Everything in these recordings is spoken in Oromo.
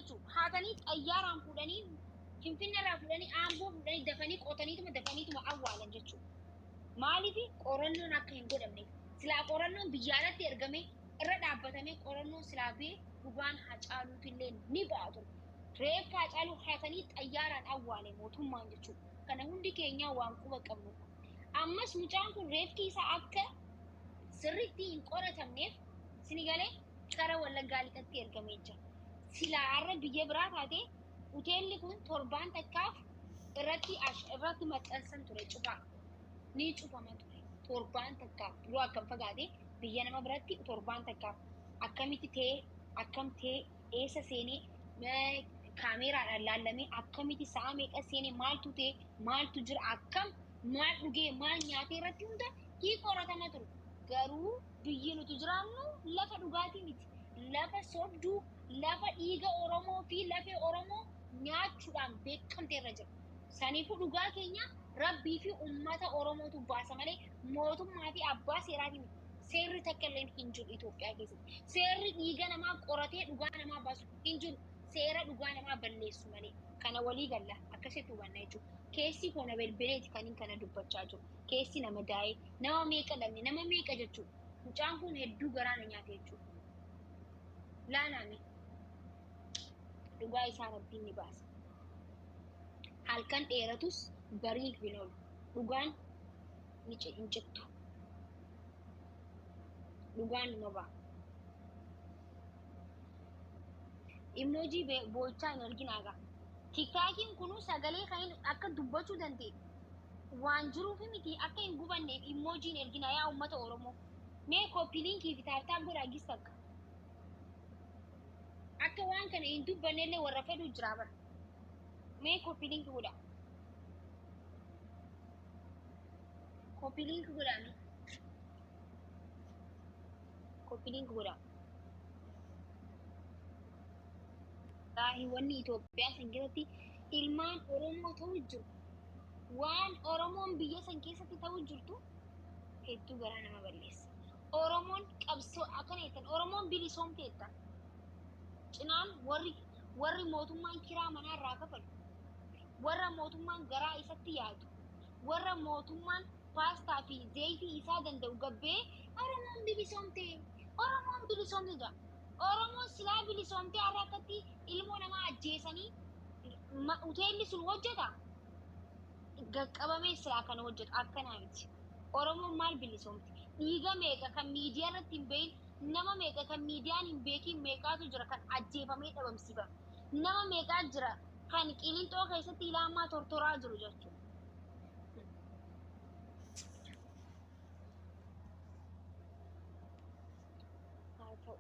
jechuudha. Haatanii xayyaaraan fuudhanii Finfinneerraa fuudhanii Amboo fuudhanii dafanii qotaniituma dafaniituma awwaalan jechuudha. Maaliif qorannoon akka hin godhamneef. Silaa qorannoon biyya alatti ergamee irra dhaabbatamee qorannoon silaa ba'ee dhugaan Hacaaluutillee ni ba'a ture. Reeffa Hacaaluu hatanii xayyaaraan awwaale mootummaan jechuudha. Kana hundi keenyaa waan quba qabnudha. Ammas mucaan kun reefki isaa akka sirriitti hin qoratamneef sini galee kara Wallaggaa Lixatti ergamee jira. Silaa har'a biyya biraa taate hoteelli kun torbaan takkaaf irratti maxxansan ture cufaa. Ni cufama ture. Torbaan takkaaf duruu akkam fagaate biyya nama biratti torbaan takkaaf akkamitti ta'ee akkam ta'ee eessa seenee kaameeraadhaan laallamee akkamitti sa'a meeqa seenee maaltu ta'e maaltu jira akkam maal dhugee maal nyaatee irratti hunda ni qoratama ture. Garuu biyyi nuti jiraannu lafa dhugaatii miti. Lafa sobduu, lafa dhiiga Oromoo fi lafee Oromoo nyaachuudhaan beekamte irra jira. Saniifuu dhugaa keenya Rabbii fi uummata Oromootu baasa malee mootummaa fi abbaa seeraatii miti. Seerri takka illee hin jiru Itoophiyaa keessatti. Seerri dhiiga namaa qoratee dhugaa namaa baasu hin jiru. Seera dhugaa namaa balleessu malee. Kana walii galla akkasitti hubanna jechuudha. Keessi koo na belbeleeti kan kana dubbachaa jiru. Keessi nama daa'ee nama meeqa dhabne nama meeqa jechuudha. Mucaan kun hedduu garaa na nyaate jechuudha. Laalaame dhugaa isaa Rabbiin ni baasa. Halkan dheeratus bariin hin oolu. Dhugaan ni hin cittu. Dhugaan numa ba'a. Emoji boo'ichaa hin arginaa egaa. Tiktaakiin kunuu sagalee kan inni akka dubbachuu danda'e waan jiruuf miti akka hin gubanneef emoji hin erginaa yaa uummata Oromoo. Mee copy linkii fi tap tap godhaa gis takka. Akka waan kana hin dubbannellee warra fedhu jira bara. Mee copy link godhaa. Copy link godhaa mee. Copy link godhaa. Wallaahi wanni Itoophiyaa san keessatti ilmaan Oromoo ta'u jiru. Waan Oromoon biyya san keessatti ta'u jirtu hedduu garaa nama balleessa. Oromoon qabsoo akkana jettan Oromoon bilisoomte jettan. Cinaan warri mootummaan kiraa manaa irraa kafalu, warra mootummaan garaa isatti yaadu, warra mootummaan paastaa fi zayitii isaa danda'u gabbee Oromoon bilisoomte, Oromoon bilisoomte jedha. Oromoon silaa bilisoomtee har'a akkatti ilmoo namaa ajjeesanii hoteelli sun hojjeta. Gaqqabamee silaa kana hojjetu akkanaa miti. Oromoon maal bilisoomte? Dhiiga meeqa kan miidiyaa irratti hin beekin, nama meeqa kan miidiyaan hin beekin meeqaatu jira kan ajjeefamee dhabamsiifame. Nama meeqaa jira kan Qilinxoo keessatti ilaamaa tortoraa jiru jechuudha. Haa ta'u.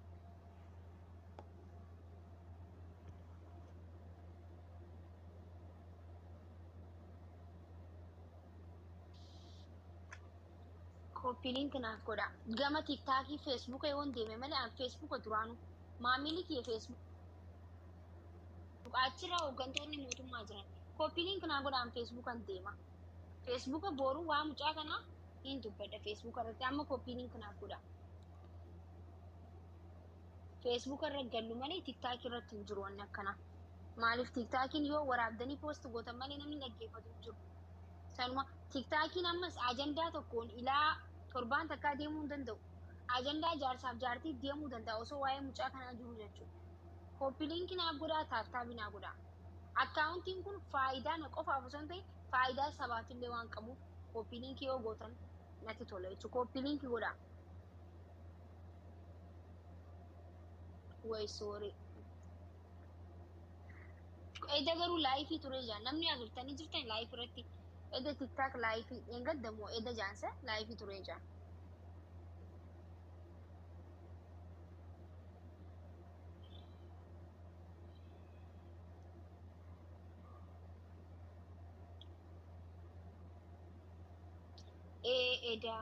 Copy link naaf godha. Gama TikTokii Facebooka yoon deeme malee an Facebooka duraanuu maamilli kiyya Facebook achirra hooggantoonni mootummaa jiran. Copy link naa godha an Facebookan deema. Facebooka boru waa mucaa kanaa hin dubbadha Facebooka irratti amma copy link naaf godha. Facebooka irra gallu malee TikTok irratti hin jiru wanni akkanaa. Maaliif TikTokiin yoo waraabdanii post gootan malee namni dhaggeeffatu hin jiru. Sanuma TikTokiin ammas ajandaa tokkoon ilaa torbaan takkaa deemuu hin danda'u. Ajandaa jaarsaaf jaartii deemuu danda'a osoo waa'ee mucaa kanaa jiru jechuudha. Copy linkii naaf godhaa, tap tapii naa godhaa. Akkaawuntiin kun faayidaa na qofaaf osoo hin ta'in faayidaa sabaafillee waan qabuuf copy linkii yoo gootan natti tola jechuudha. Copy linkii godhaa. Way sorry. Eda garuu liveii ture jaan namni agartanii jirtan liveii irratti eda TikTok liveii dheengadda moo eda jaansa liveii ture jaan. Ee eda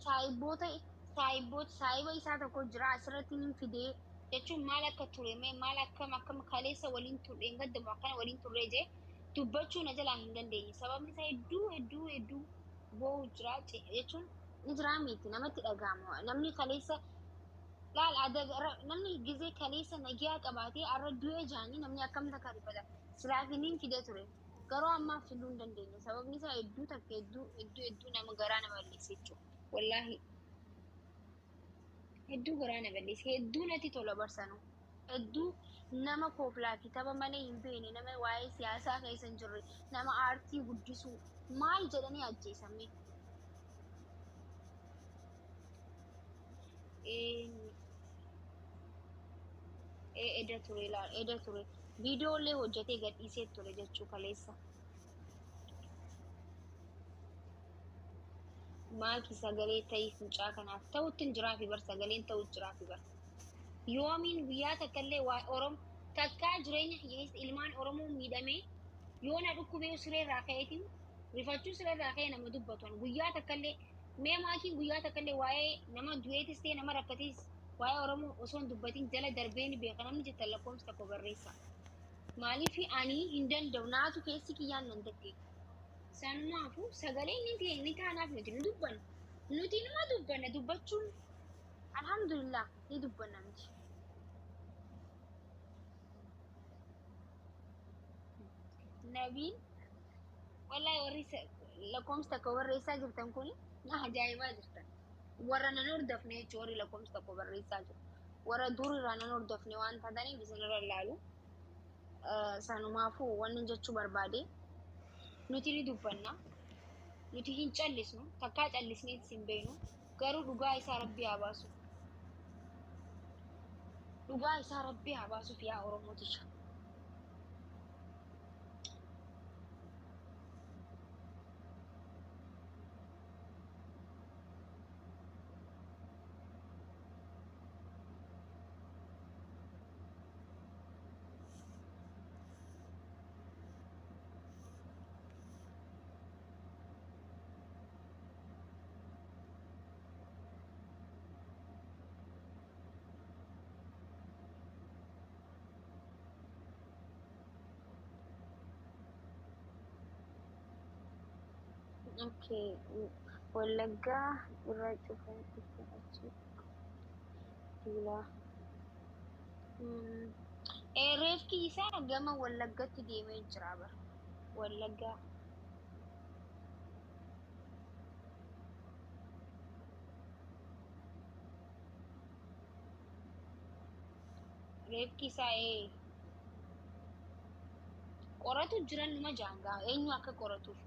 saayiboota saayiboota saayiba isaa tokko jira asirratti hin fidee jechuun maal akka ture mee maal akkam akkam kaleessa waliin turre dheengadda akkana waliin turre jee dubbachuu na jalaa hin dandeenye. Sababni isaa hedduu hedduu hedduu boo'u jira jechuun Ni jiraa miti namatti dhaga'ama. Namni kaleessa laal namni gizee kaleessa nagiyaa qabaatee arra du'ee jaanii namni akkam takka rifata. Silaaf inni fide ture. Garuu ammaaf fiduu hin dandeenye. Sababni isaa hedduu takka hedduu hedduu hedduu nama garaa nama balleessa jechuudha. Wallaahi hedduu garaa na balleessa. Hedduu natti tola barsanuu. Hedduu nama kooflaa fi tapha malee hin beekne, nama waa'ee siyaasaa keessa hin jirre, nama aartii guddisuu maal jedhanii ajjeesame. Eda ture laal, eda ture. Viidiyoolee hojjetee gadhiisee ture jechuu kaleessa. Maaki sagalee ta'ii mucaa kanaaf ta'utti hin jiraafi bar, sagaleen ta'u jiraafi bar. Yoomiin guyyaa takka illee waa Oromo takkaa jireenya kiyya keessa ilmaan Oromoo miidhamee yoo na dhukkubee siree irraa ka'eetiin rifachuu siree irraa ka'ee nama dubbatu guyyaa takka illee mee maakiin guyyaa takka illee waa'ee nama du'eetis ta'e nama rakkatees waa'ee Oromoo osoo hin dubbatin jala darbee ni beeka namni jettan lakkoofsa tokko barreessa. Maaliif ani hin danda'u, naatu keessi kiyyaan nan dandeenya. Sanumaafuu sagalee ni ta'e ni taanaaf nuti ni dubbanna. Nuti numa dubbanna, dubbachuun alhamdulillah ni dubbanna nuti. Nabiin wallahi warri lakkoofsa tokko barreessaa jirtan kun na ajaa'ibaa jirtan. Warra nan hordofne jechuun warri lakkoofsa tokko barreessaa jiru. Warra dur irraa nan hordofne waan taataniif isinirra ilaalu. Sanumaafuu wanni jechuu barbaade nuti ni dubbanna. Nuti hin callisnu, takkaa callisneetis hin beeknu. Garuu dhugaa isaa Rabbi haa baasu. Dhugaa isaa Rabbi haa baasuuf yaa Oromooticha. Okay, Wallaggaa irra cufuun dhufe achi duulaa. Reefki isaa gama Wallaggatti deemee jira bara. Wallaggaa. Reefki isaa qoratu jiran numa jaangaa eenyu akka qoratuuf.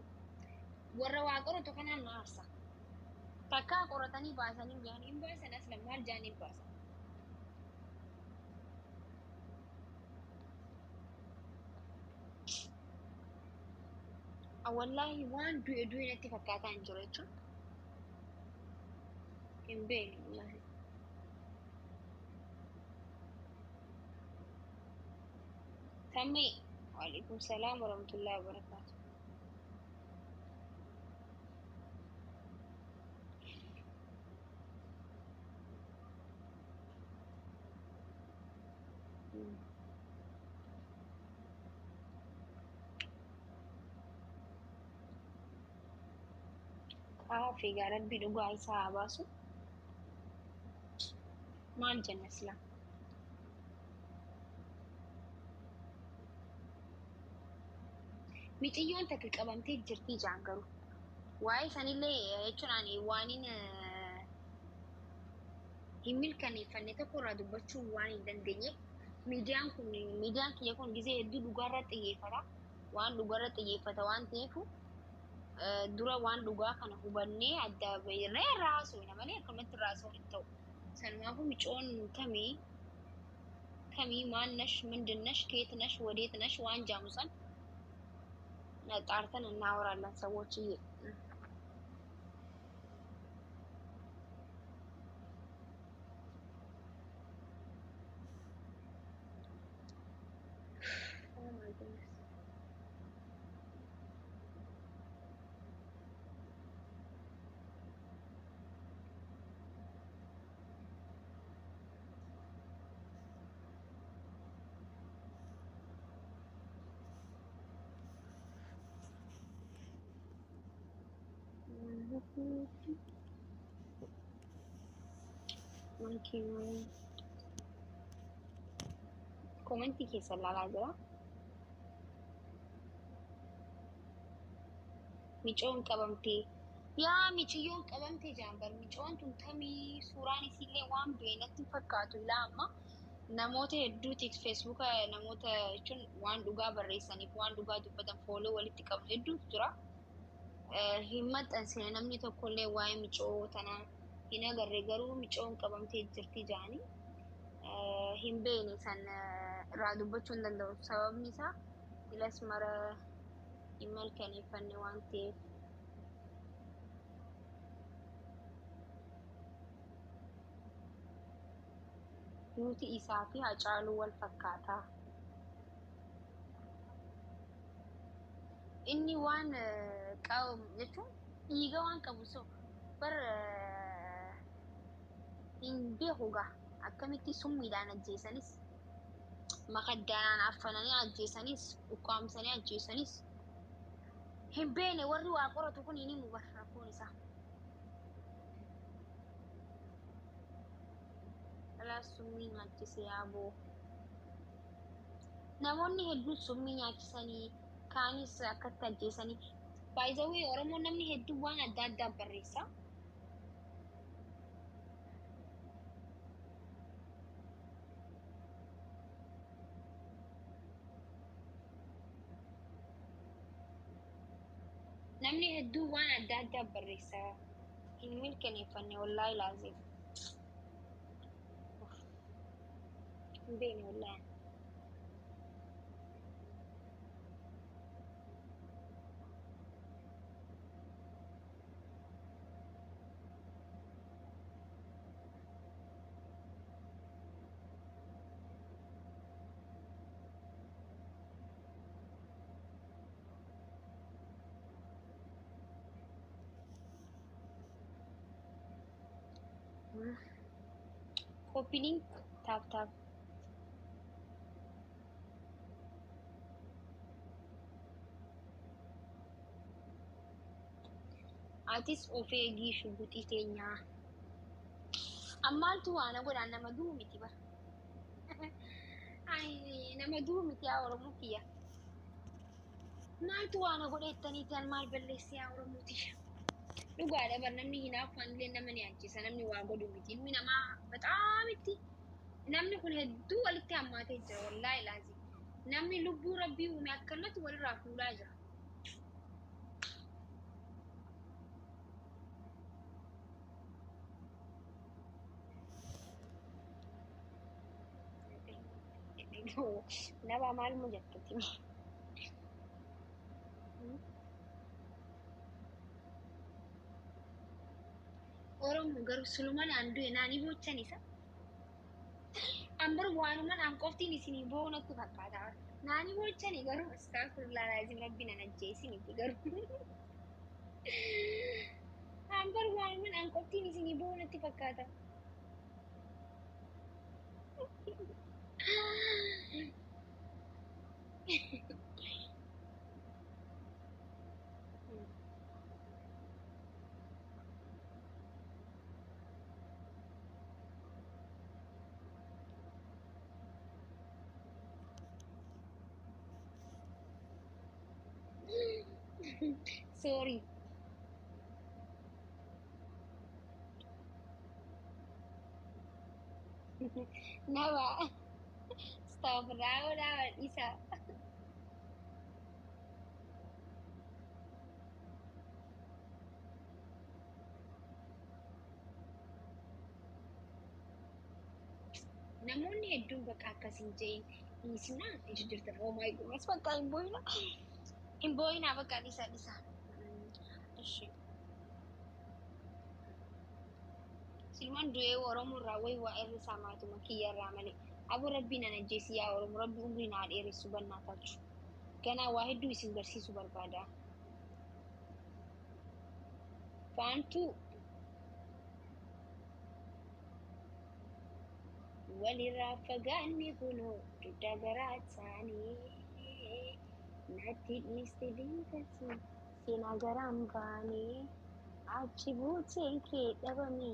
Warra waa qoratu kanaan na aarsa. Takkaa qoratanii baasanii jaanii hin baasan, aslan maal jaanii baasan. Wallaahi waan du'e du'e natti fakkaataa hin jiru jechuun. Hin beeknu wallaahi. Tammee, waalaikum salaam warahmatullahi wabarakaatu. Kaafii egaa Rabbi dhugaa isaa haa baasu. Maal jenna silaa? Miciyyoon takka qabamtee jirti jaan garuu. Waa'ee sanillee jechuun ani waanin hin mirkaneeffanne tokko irraa dubbachuu waan hin dandeenyeef, miidiyaan kun, miidiyaan kiyya kun gizee hedduu dhugaarra xiyyeeffata. Waan dhugaarra xiyyeeffata waan ta'eef dura waan dhugaa kana hubannee adda bahirree irraa haasofna malee akkamatti irraa haasofnu hin ta'u. Sanumaafuu micoon tamii kamii maal nash ምንድን ነሽ ከየት ነሽ ወዴት ነሽ waan jaamu san ጣርተን እናወራለን ሰዎችዬ። Oh my goodness. Makiinaa komantii keessa ilaalaa jira. Micoon qabamtee yaa miciyyoon qabamtee jaambar micoon tun tamii suuraan isiillee waan beenatti fakkaatu ilaa amma namoota hedduuti feesbuuka namoota jechuun waan dhugaa barreessaniif waan dhugaa dubbatan fooloo walitti qabnu hedduutu jira. Hin maxxansine namni tokkollee waa'ee micoo tanaa hin agarre garuu micoon qabamtee jirti jaanii hin beekne san irraa dubbachuu hin danda'u. Sababni isaa ilas mara hin mirkaneeffanne waan ta'eef. Nuti isaa fi Hacaaluu wal fakkaataa. Inni waan qabu jechuun dhiiga waan qabu so bar hin beeku gaa akkamitti summiidhaan ajjeesanis makaddaanaan affananii ajjeesanis ukkaamsanii ajjeesanis hin beekne warri waa qoratu kun hin himu bar rakkoon isaa. Dhalaa summii nyaachise yaaboo. Namoonni hedduun summii nyaachisanii kaanis akkatti ajjeesanii. Baay'izawwee Oromoon namni hedduun waan adda addaa barreessa. Namni hedduun waan adda addaa barreessa. Hin mirkaneeffanne wallaahi laazim. Hin beekne wallaahi. Copy link tap tap. Atis of eegii shuguxii teenyaa. Ammaaltu waan godhaan nama du'u miti bara. Ani nama du'u miti yaa Oromoo kiyya. Maaltu waan godheettaniiti an maal balleesse yaa Oromoo tiyya. Dhugaadha bar namni hinaaffaan illee nama ni ajjeesa namni waa godhu miti. Ilmi namaa baxaamitti namni kun hedduu walitti hammaatee jira wallaahi laazim. Namni lubbuu rabbii uume akkanatti walirraa fuudhaa jira. Nama maaluma jettati? Oromoo garuu sulumaan aan du'e naanii boochan isa. An bar waanumaan aan qoftiin isinii boo'u natti fakkaata. Naanii boochani garuu astaghfirullah laazim rabbi nan ajjeesiniti garuu. An bar waanumaan aan qoftiin isinii boo'u natti fakkaata. Sorry. Nama. Astaghfirullah isa. Namoonni hedduun bakka akkas hin jedhin dhiisinaa ija jirtan. Oh my goodness bakka hin boo'inaa. Hin boo'inaa bakka dhiisa dhiisa. Ishi. Silmaan du'ee Oromoo irraa wayi waa irra isaa maatuma kiyya irraa malee. Aboo rabbii nan ajjeesi yaa Oromoo rabbi umrii naa dheeressu bannaa taachu. Ganaa waa hedduu isin barsiisuu barbaada. Faantuu walirraa fagaanne kunoo dugda garaa taanee natti dhiiste deemtasi seenaa garaan baanee achi buuteen kee dhabame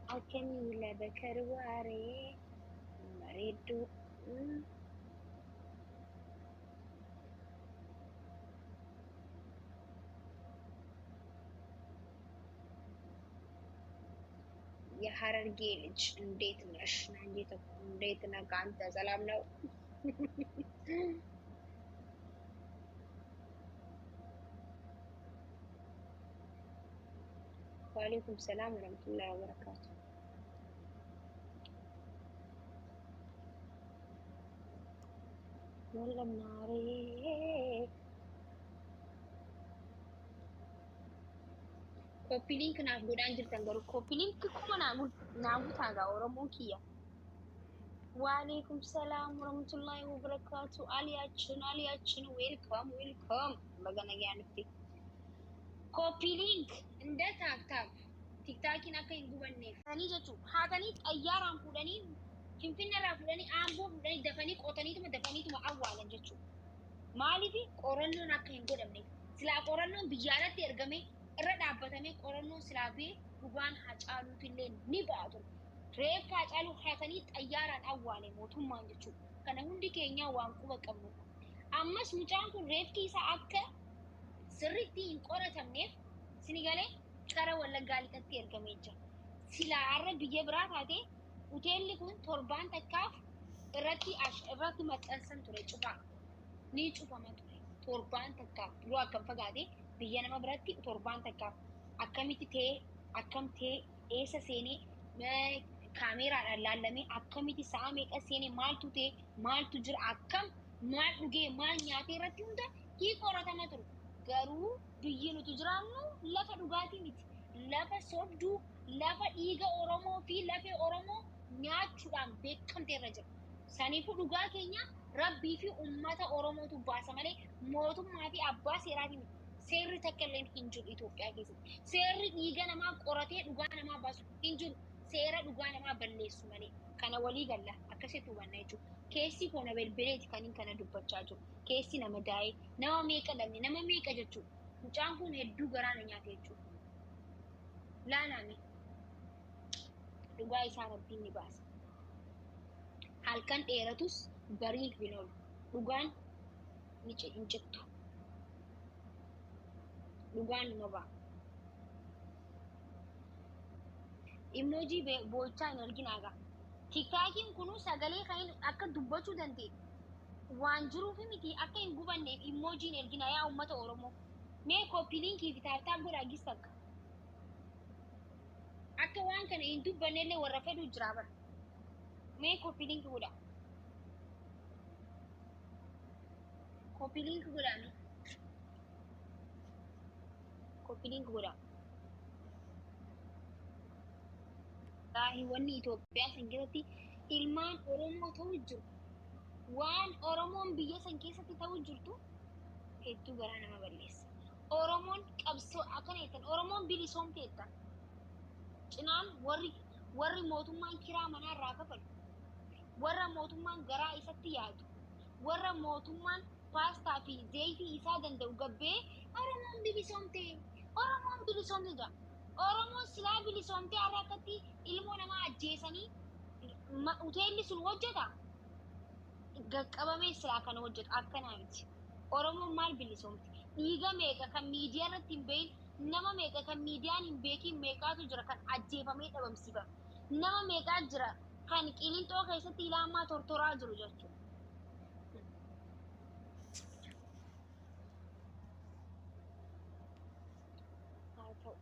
Akka miila bakar waaree bareedduu. የሀረርጌ ልጅ እንዴት ነሽ? እንዴት ነህ? አንተ ሰላም ነው? ወአለይኩም ሰላም ወረህመቱላሂ ወበረካቱ። ወለማሬ copy link naaf godhaan jirtan garuu copy link kuma naa guutaa gaa Oromoon kiyya. ወአለይኩም ሰላም ወረህመቱላሂ ወበረካቱ። አሊያችን አሊያችን welcome welcome baga nagaan dhufte. Copy link እንደ tap tap TikTokiin akka hin gubanneef. Hatanii jechuun hatanii xayyaaraan fuudhanii Finfinneerraa fuudhanii Amboo fuudhanii dafanii qotaniituma dafaniituma awwaalan jechuudha. Maaliif qorannoon akka hin godhamneef. Silaa qorannoon biyya alatti ergamee irra dhaabbatamee qorannoon silaa ba'ee dhugaan Hacaaluutillee ni ba'a ture. Reeffa Hacaaluu hatanii xayyaaraan awwaale mootummaan jechuudha. Kana hundi keenyaa waan quba qabnudha. Ammas mucaan kun reefki isaa akka sirriitti hin qoratamneef sinigalee gara Wallaggaa lixatti ergamee jira. Silaa har'a biyya biraa taate hoteelli kun torbaan takkaaf irratti maxxansan ture cufaa. Ni cufama ture. Torbaan takkaaf yeroo akkam fagaate biyya nama biratti torbaan takkaaf akkamitti ta'ee akkam ta'ee eessa seenee kaameeraadhaan laallamee akkamitti sa'a meeqa seenee maaltu ta'e maaltu jira akkam maal dhugee maal nyaatee irratti hunda ni qoratama ture. Garuu biyyi nuti jiraannu lafa dhugaatii miti. Lafa sobduu, lafa dhiiga Oromoo fi lafee Oromoo nyaachuudhaan beekamte irra jira. Saniifuu dhugaa keenya Rabbii fi uummata Oromootu baasa malee mootummaa fi abbaa seeraatii miti. Seerri takka illee hin jiru Itoophiyaa keessatti. Seerri dhiiga namaa qoratee dhugaa namaa baasu hin jiru. Seera dhugaa namaa balleessu malee. Kana walii galla akkasitti hubanna jechuudha. Keessi koo na belbeleeti kan inni kana dubbachaa jiru. Keessi nama daa'ee nama meeqa dhabne nama meeqa jechuudha. Mucaan kun hedduu garaa na nyaate jechuudha. Laalame dhugaa isaa Rabbiin ni baasa. Halkan dheeratus bariin hin oolu. Dhugaan ni hin cittu. Dhugaan numa ba'a. Emoji boo'ichaa hin arginaa gaa. TikTokiin kunuu sagalee kan inni akka dubbachuu danda'e waan jiruuf miti akka hin gubanneef emoji hin erginaa yaa uummata Oromoo. Mee copy linkii fi tap tap godhaa gis takka. Akka waan kana hin dubbannellee warra fedhu jira bara. Mee copy link godhaa. Copy link godhaa mee. Copy link godhaa. Wallaahi wanni Itoophiyaa san keessatti ilmaan Oromoo ta'uu jiru. Waan Oromoon biyya san keessatti ta'uu jirtu hedduu garaa nama balleessa. Oromoon qabsoo akkana jettan Oromoon bilisoomte jettan. Cinaan warri mootummaan kiraa manaa irraa kafalu, warra mootummaan garaa isatti yaadu, warra mootummaan paastaa fi zayitii isaa danda'u gabbee Oromoon bilisoomte, Oromoon bilisoomte jedha. Oromoon silaa bilisoomte har'a akkatti ilmoo namaa ajjeesanii hoteelli sun hojjeta. Qaqqabamee silaa kana hojjetu akkanaa miti. Oromoon maal bilisoomte? Dhiiga meeqa kan miidiyaa irratti hin behin, nama meeqa kan miidiyaan hin beekin meeqaatu jira kan ajjeefamee dhabamsiifame. Nama meeqaa jira kan Qilinxoo keessatti ilaamaa tortoraa jiru jechuudha. Haa ta'u.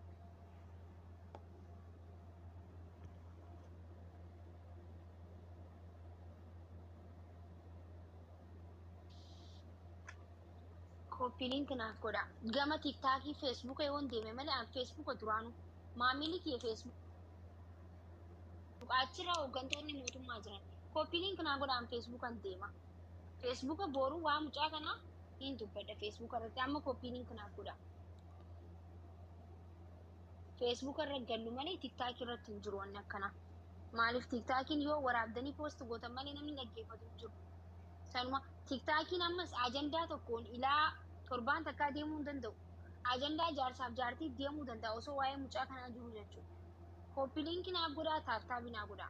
Copy link naaf godha. Gama TikTokii Facebooka yoon deeme malee an Facebooka duraanuu maamilli kiyya Facebook achirra hooggantoonni mootummaa jiran. Copy link naa godha an Facebookan deema. Facebooka boruu waa mucaa kanaa hin dubbadha Facebooka irratti amma copy link naaf godha. Facebooka irra gallu malee TikTokii irratti hin jiru wanni akkanaa. Maaliif TikTokiin yoo waraabdanii post gootan malee namni dhaggeeffatu hin jiru. Sanuma TikTokiin ammas ajandaa tokkoon ilaa torbaan takkaa deemuu hin danda'u. Ajandaa jaarsaaf jaartii deemuu danda'a osoo waa'ee mucaa kanaa jiru jechuudha. Copy link naa godhaa, tap tap naa godhaa.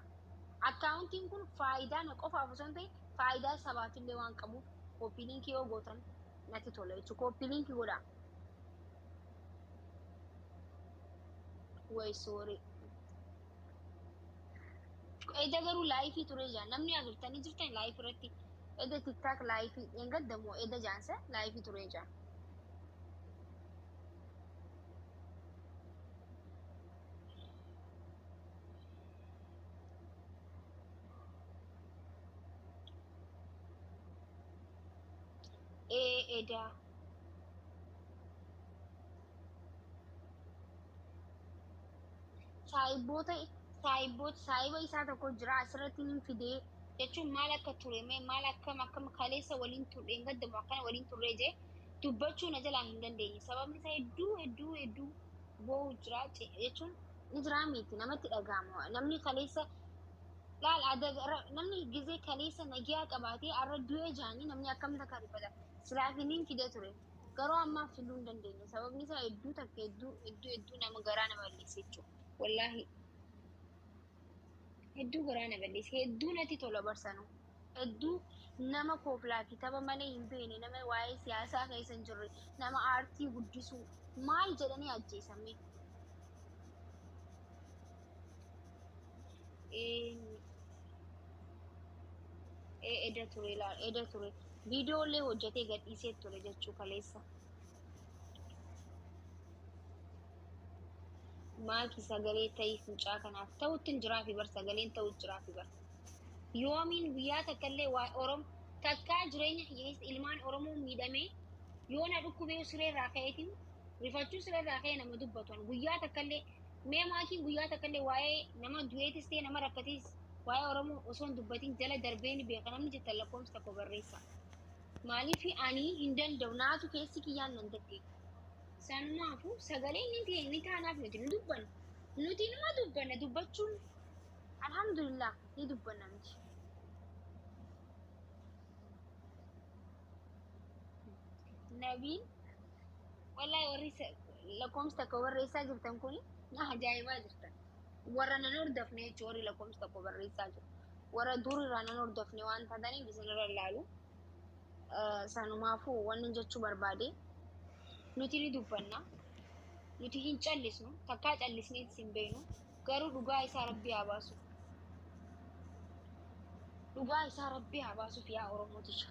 Akkaawuntiin kun faayidaa na qofaaf osoo hin ta'in faayidaa sabaafillee waan qabuuf copy link yoo gootan natti tola jechuudha. Copy link godhaa. Way, sorry. Eda garuu live ture jaan namni agartanii jirtan live irratti. Eda TikTok live dheengaddamoo eda jaansa live ture jaan. Ee, eda. Saayiboota saayiboota saayiba isaa tokko jira asirratti hin fidee jechuun maal akka ture, mee maal akkam akkam kaleessa waliin turre, dheengaddamoo akkana waliin turree jee dubbachuu na jalaa hin dandeenye. Sababni isaa hedduu hedduu hedduu boo'u jira jechuun ni jiraa miti, namatti dhaga'ama. Namni kaleessa laal namni gizee kaleessa nagiyaa qabaatee arra du'ee jaanii namni akkam takka rifata. Silaaf inni fidee ture. Garuu ammaaf fiduu hin dandeenye. Sababni isaa hedduu takka hedduu hedduu hedduu nama garaa nama balleesse jechuudha. Wallaahi. Hedduu garaa na balleesse. Hedduu natti tola barsanu. Hedduu nama kooflaa fi tapha malee hin beekne, nama waa'ee siyaasaa keessa hin jirre, nama aartii guddisuu maal jedhanii ajjeesame. Ee, eda ture laal, eda ture. Viidiyoolee hojjetee gadhiisee ture jechuu kaleessa. Maaki, sagalee ta'ii mucaa kanaaf ta'utti hin jiraafi bar, sagaleen ta'u jiraafi bar. Yoomiin guyyaa takka illee waa Oromo takkaa jireenya keessa ilmaan Oromoo miidhamee yoo na dhukkubee siree irraa ka'eetiin rifachuu siree irraa ka'ee nama dubbatu guyyaa takka illee, mee maakiin guyyaa takka illee waa'ee nama du'eetis ta'e nama rakkatees waa'ee Oromoo osoo hin dubbatin jala darbee ni beeka namni jettan lakkoofsa tokko barreessa. Maaliif ani hin danda'u, naatu keessi kiyyaan nan dandeenye. Sanumaafuu sagalee ni ta'e ni taanaaf nuti ni dubbanna. Nuti numa dubbanna, dubbachuun alhamdulillah ni dubbanna nuti. Nabiin wallahi warri lakkoofsa tokko barreessaa jirtan kun na ajaa'ibaa jirtan. Warra nan hordofne jechuun warri lakkoofsa tokko barreessaa jiru. Warra durirraa nan hordofne waan taataniif isinirra ilaalu. Sanumaafuu wanni jechuu barbaade, nuti ni dubbanna. Nuti hin callisnu, takkaa callisneetis hin beeknu. Garuu dhugaa isaa Rabbi haa baasu. Dhugaa isaa Rabbi haa baasuuf yaa Oromootisha.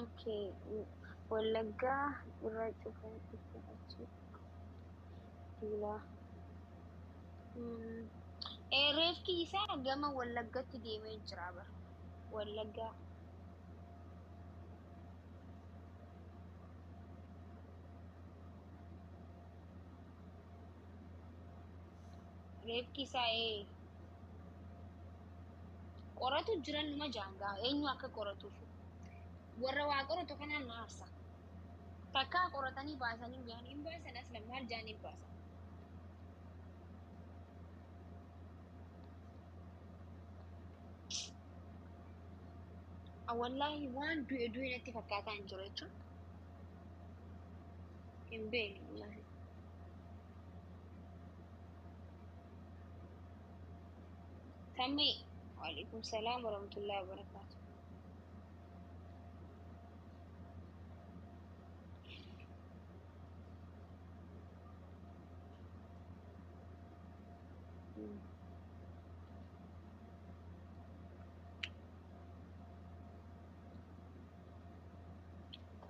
Okay. Wallaggaa irra cufan dhufan achi duulaa. Reefki isaa gama Wallaggatti deemee jira bara. Wallaggaa. Reefki isaa qoratu jiran numa jaangaa eenyu akka qoratuuf warra waa qoratu kanaan na aarsa. Takkaa qoratanii baasanii jaanii hin baasan, asla maal jaanii baasan. Wallaahi waan du'e du'e natti fakkaataa hin jiru jechuun hin beekne wallaahi. Tammee, waalaikum salaam warahmatullahi wabarakaatu.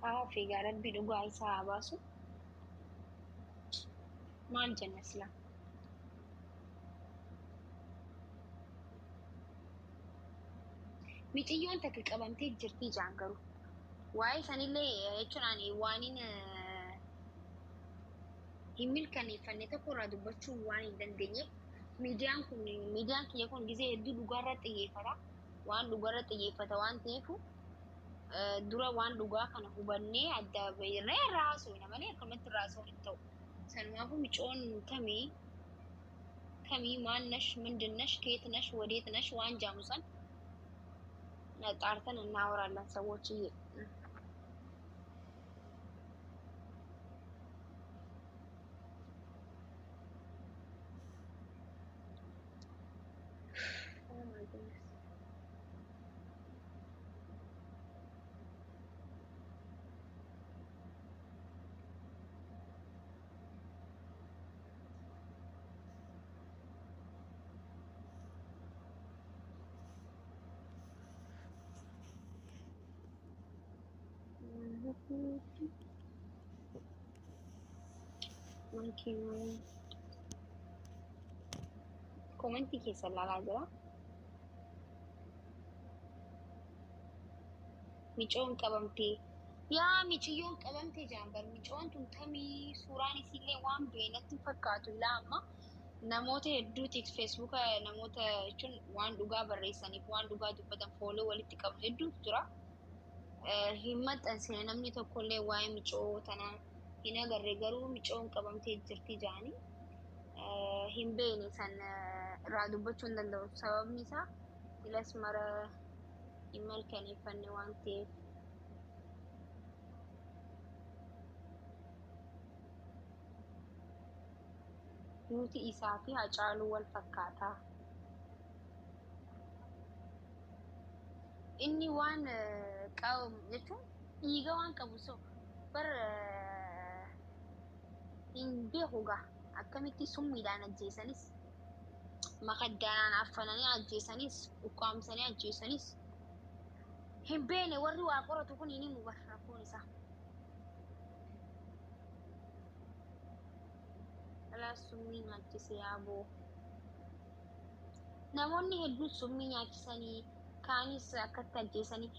Kaafee gaa, Rabbi dhugaa isaa haa baasu. Maal jenna silaa? Miciyyoon takka qabamtee jirti jaan garuu. Waa'ee sanillee jechuun ani waanin Hin milkaneeffanne tokko irraa dubbachuu waan hin dandeenyeef miidiyaan kun miidiyaan kiyya kun gizee hedduu dhugaarra xiyyeeffata. Waan dhugaarra xiyyeeffata waan ta'eef dura waan dhugaa kana hubannee adda bahirree irraa haasofna malee akkanumatti irraa haasofuu hin ta'u. Sanumaafuu micoon tamii kamii maal nash ምንድን ነሽ ከየት ነሽ ወዴት ነሽ waan jaamu san ጣርተን እናወራለን ሰዎችዬ። Oh my goodness. Makiinaa komentii keessa ilaalaa jira. Micoon qabamtee yaa miciyyoon qabamtee jaambar micoon tun tamii suuraan isiillee waan beenatti fakkaatu ilaa amma namoota hedduuti feesbuuka namoota jechuun waan dhugaa barreessaniif waan dhugaa dubbatan fooloo walitti qabu hedduutu jira. Hin maxxansine namni tokkollee waa'ee micoo tanaa hin agarre garuu micoon qabamtee jirti jaanii hin beekne san irraa dubbachuu hin danda'u. Sababni isaa ilas mara hin mirkaneeffanne waan ta'eef. Nuti isaa fi Hacaaluu wal fakkaataa. Inni waan qabu jechuun dhiiga waan qabu so bar hin beeku gaa akkamitti summiidhaan ajjeesanis makaddaanaan affananii ajjeesanis ukkaamsanii ajjeesanis hin beekne warri waa qoratu kun hin himu bar rakkoon isaa. Dhalaa summii nyaachise yaaboo. Namoonni hedduun summii nyaachisanii kaanis akkatti ajjeesanii.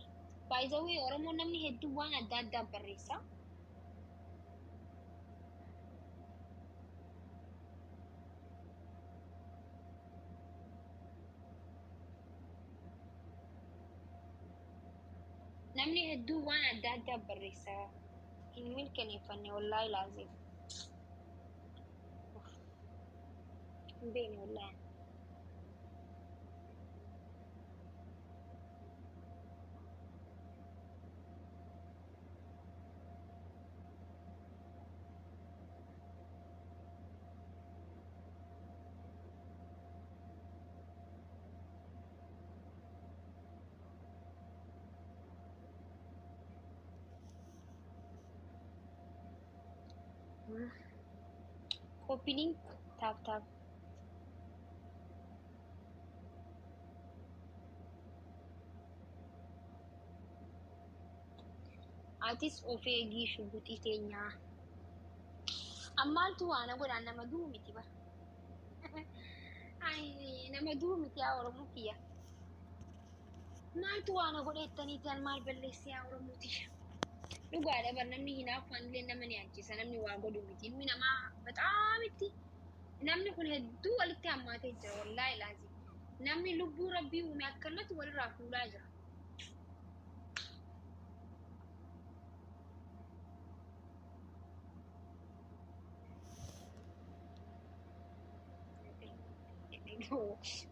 Baay'izawwee Oromoon namni hedduun waan adda addaa barreessa. Namni hedduun waan adda addaa barreessa. Hin mirkaneeffanne wallaahi laazim. Hin beekne wallaahi. Copy link tap tap. Atis of eegii shuguxii teenyaa. Ammaaltu waan godhaan nama du'u miti bara. Ai nama du'u miti yaa Oromoo kiyya. Maaltu waan godhettaniiti an maal balleesse yaa Oromoo tiyya. Dhugaadha bar namni hinaaffaan illee nama ni ajjeesa namni waa godhu miti. Ilmi namaa bexaam itti namni kun hedduu walitti hammaatee jira wallaahi laazim. Namni lubbuu rabbii uume akkanatti walirraa fuudhaa jira.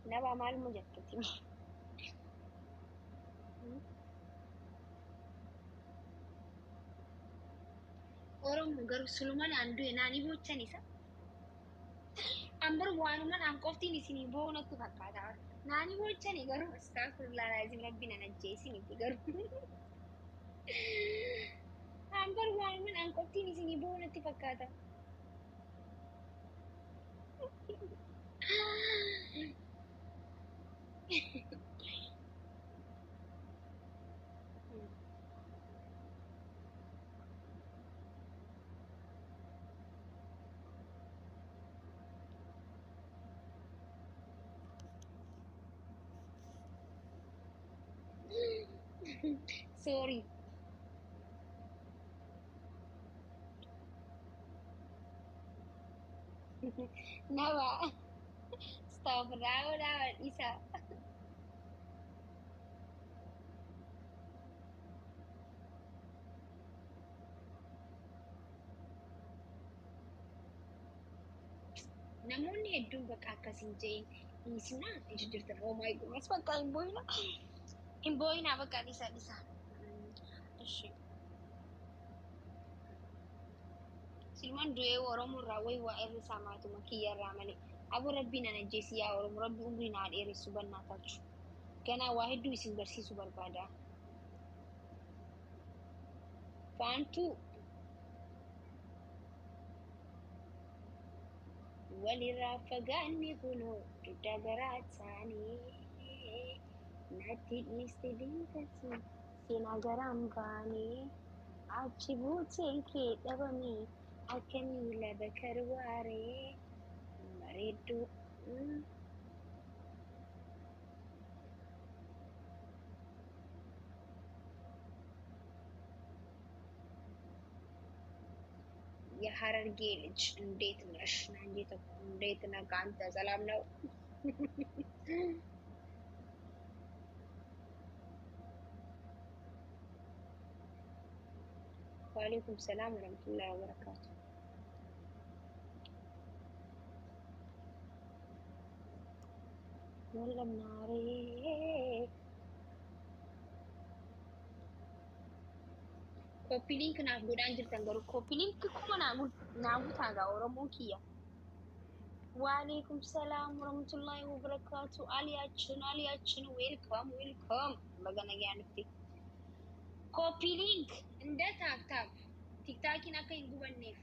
Nama maaluma jettuti. Oromoo garuu sulumaan aan du'e naanii boochan isa. An bar waanumaan aan qoftiin isinii boo'u natti fakkaata. Naanii boochani garuu astaghfirullah laazim rabbi nan ajjeesi miti garuu. An bar waanumaan aan qoftiin isinii boo'u natti fakkaata. Sorry. Nama astaghfirullah nama dhiisaa. Namoonni hedduun bakka akkasiin jeen dhiisinaa itti jirtan. Oh my goodness, bakka hin boo'inaa. Hin boo'inaa, bakka dhiisaa dhiisaa. Ishi. Silmaan du'ee Oromoo irraa wayi waa irra isaa maatuma kiyya irraa malee. Aboo Rabbii nan ajjeesi yaa Oromoo, Rabbi umrii naa dheeressu bannaa taachu. Ganaa waa hedduu isin barsiisuu barbaada. Faantuu walirraa fagaanne kunoo dugda garaa taanee natti dhiiste deemtasi seenaa garaan baanee achi buuteen kee dhabame akka miila bakar waaree bareedduu. የሀረርጌ ልጅ እንዴት ነሽ? እንዴት እንዴት ነህ አንተ? ሰላም ነው? ወአለይኩም ሰላም ወረህመቱላሂ ወበረካቱ። ወለምናሬ copy link naaf godhaan jirtan garuu copy link kuma naa guutaa gaa Oromoo kiyya. ወአለይኩም ሰላም ወረህመቱላሂ ወበረካቱ። አሊያችን አሊያችን welcome welcome baga nagaan dhufte. Copy link እንደ tap tap TikTokiin akka hin gubanneef.